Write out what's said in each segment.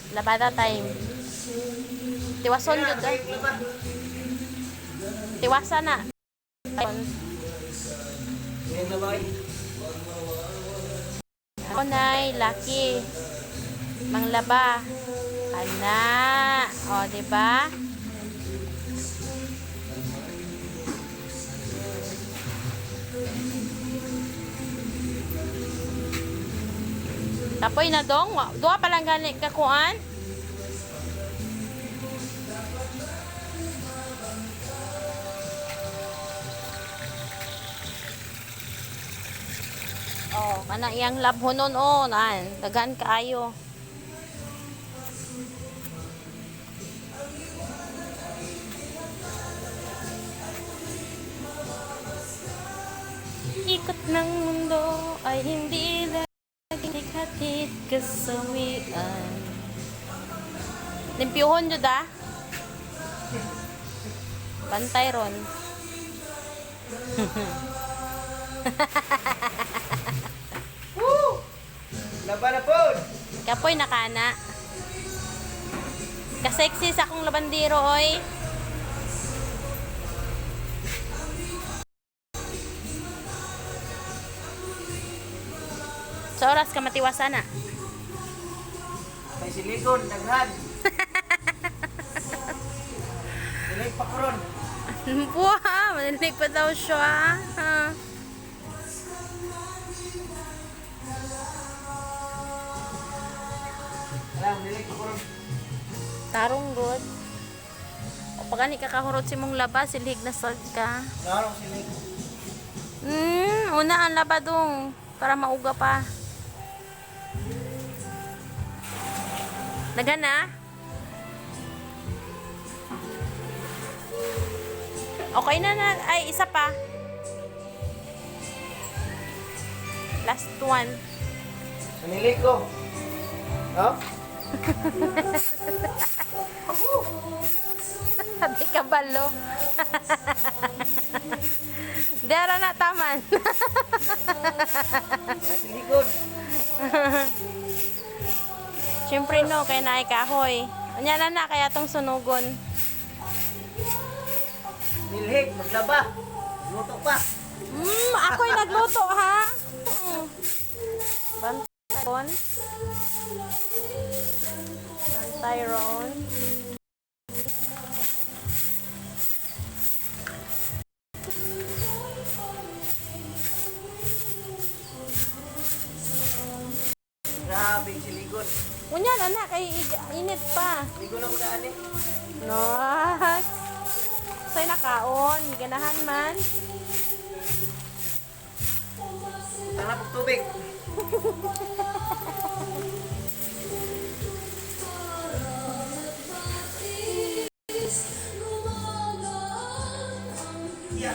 Labada time. Tiwason jud ah. Laba. Tiwasa na. Ngayon laba ay. Ako nay, lucky. Manglaba. Kana. O, di ba? Tapoy na dong. Duha pa lang gani kakuan. Oh, kana iyang labhonon oh, nan. Daghan kaayo. Ikot ng mundo ay hindi lagi hatid kasawian. Limpyuhon jud ah. Bantay ron. Woo! Laba na po! Kapoy nakana. Kasexy sa akong labandero oy. Sa oras ka matiwasa na. May siligon, daghan. Silig pa karon. Buha, manilig pa daw siya. Ha? Alam, nilig pa karon. Tarong god. O pag ani kakahurot si mong laba, silhig na sad ka. Narong silig. Una ang laba dong para mauga pa. Dagan na. Okay na na. Ay, isa pa. Last one. Nilig ko. Oh? Sabi ka balo. Di ara na taman. May siligon. Siyempre no, kay naay kahoy. Unya na na, kaya tong sunugon. Nilhig, maglaba. Luto pa. Ako'y nagluto ha. Bantay ron. Bantay ron. Grabe, siligon. Unya na na, kay init pa. Ligon ako daan eh. No. Sa'yo nakaon. Ganahan man. Utang na pag tubig. Yeah.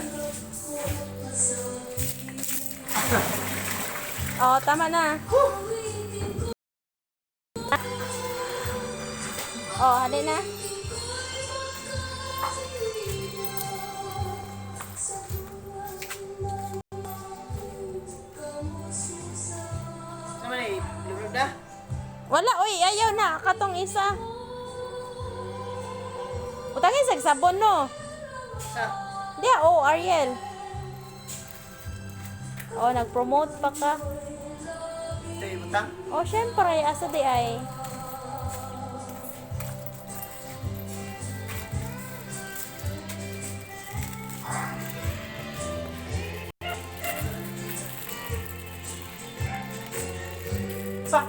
Oh, tama na. Oh, hali na. Sama na eh, libre na. Wala, oy, ayaw na. Katong isa. Utangin sa sabon, no? Sa, Di, oh, Ariel. Oh, nag-promote pa ka. ito yung butang. Oh, syempre, asa di ay. Pa!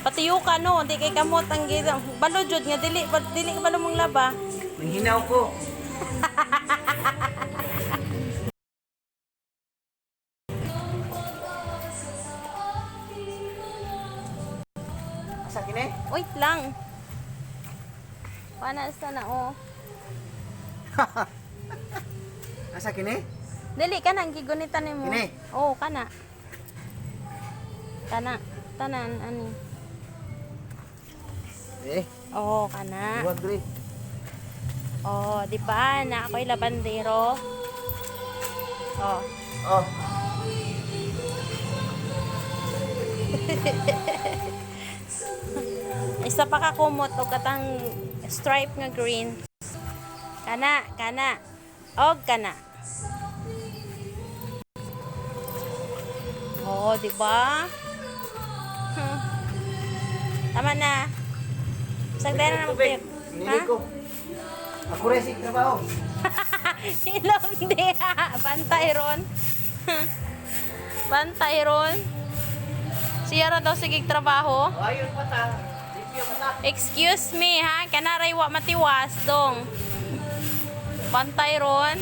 Patiyo ka, no? Di kay kamot ang gila. Balo, jud nga, dili, dili ka balo mong laba. Nanghinaw ko. Asa kini? Wait lang. Paano sa na, oh. Asa kini? Dili ka na, ang gigunitan nimo. Kini? Oo, kana. Kana. Tanan, ani. Eh, Oo, kana. duwag diri. Oh, di ba? Na ako'y labandero. Oh. Oh. Isa pa ka kumot og katang stripe nga green. Kana, kana. Og kana. Oo, di ba? Tama na. Sagdan na Tubig. magtip. Nili ko. Ako rin sa trabaho. Ilong diha. Bantay ron. Bantay ron. Siya ra daw sige trabaho. Ayun pa ta. Limpyo pa ta. Excuse me ha, kanaray wa matiwas dong. Bantay ron.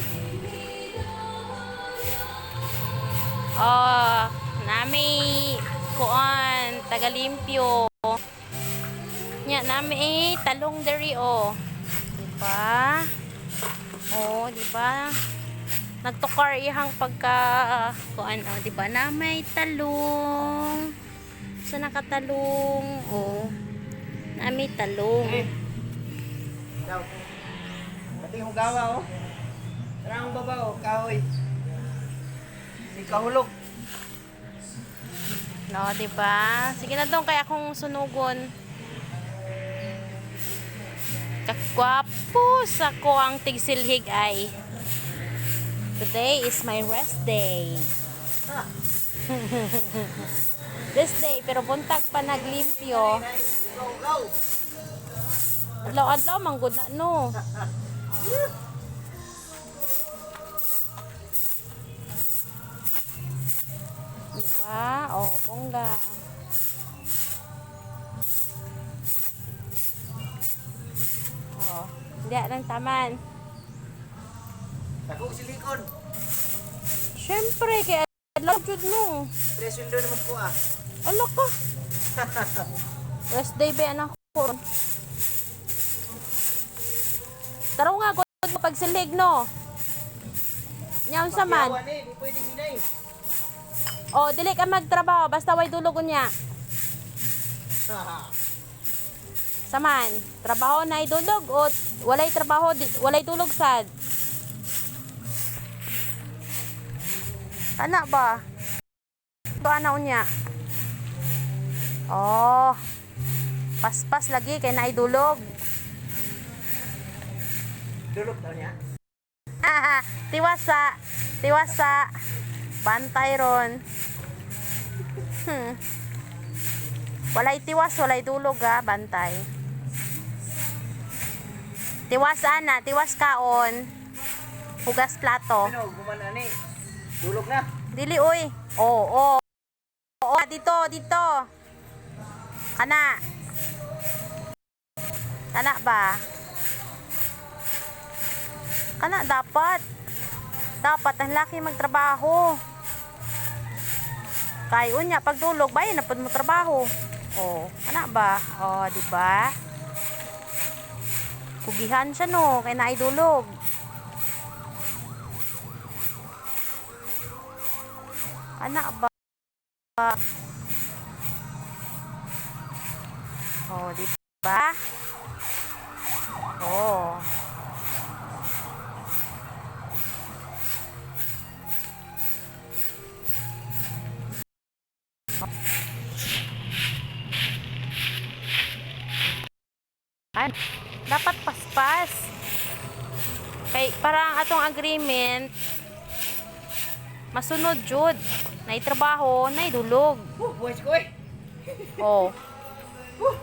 Oh, nami kuan tagalimpyo. Nya nami eh, talong diri oh. Diba? Oh, diba? Nagtukar ihang pagka kuan oh, diba? Na may talong. Sa nakatalong oh. Nami talong. Eh. Daw. Pati hugawa oh. Tara ang baba oh, kahoy. Si kahulog. No, 'di ba? Sige na dong kaya akong sunugon. Kakwapo sa ko ang tigsilhig ay. Today is my rest day. Ha. This day, pero buntag pa naglimpyo. Go go. Adlaw-adlaw manggod na no. Diba? O, bongga. O, hindi lang taman. Dako silikon. Siyempre, kaya adlaw jud no. Presyo naman ko ah. Ala ka. Rest day ba anak ko? Taro nga god mo pagsilig no. Nya unsa man? Pakiawan eh, di pwede hinay. O dili ka magtrabaho basta way dulog unya. Saman, trabaho na idulog o walay trabaho di, walay dulog sad. Ana ba? Ito ana unya. Oh. Paspas lagi kay naidulog. Dulog daw niya. Tiwasa, tiwasa. Bantay ron. Walay tiwas, walay dulog ha, bantay. Tiwas ana, tiwas kaon. Hugas plato. Ano, gumana ni. Dulog na. Dili oy. Oo, oo. Oo, dito, dito. Kana. Kana ba? Kana dapat. Dapat ang laki magtrabaho. Kay unya pagdulog bayan na pud mo trabaho. Oh, kana ba? Oh, di ba? Kugihan siya no, kay naidulog. Ana ba? Oh, di ba? Oh. Ay, dapat paspas. Kay para ang atong agreement masunod jud. Nay trabaho, nay dulog. Huh, buwis ko eh. Oh. Huh.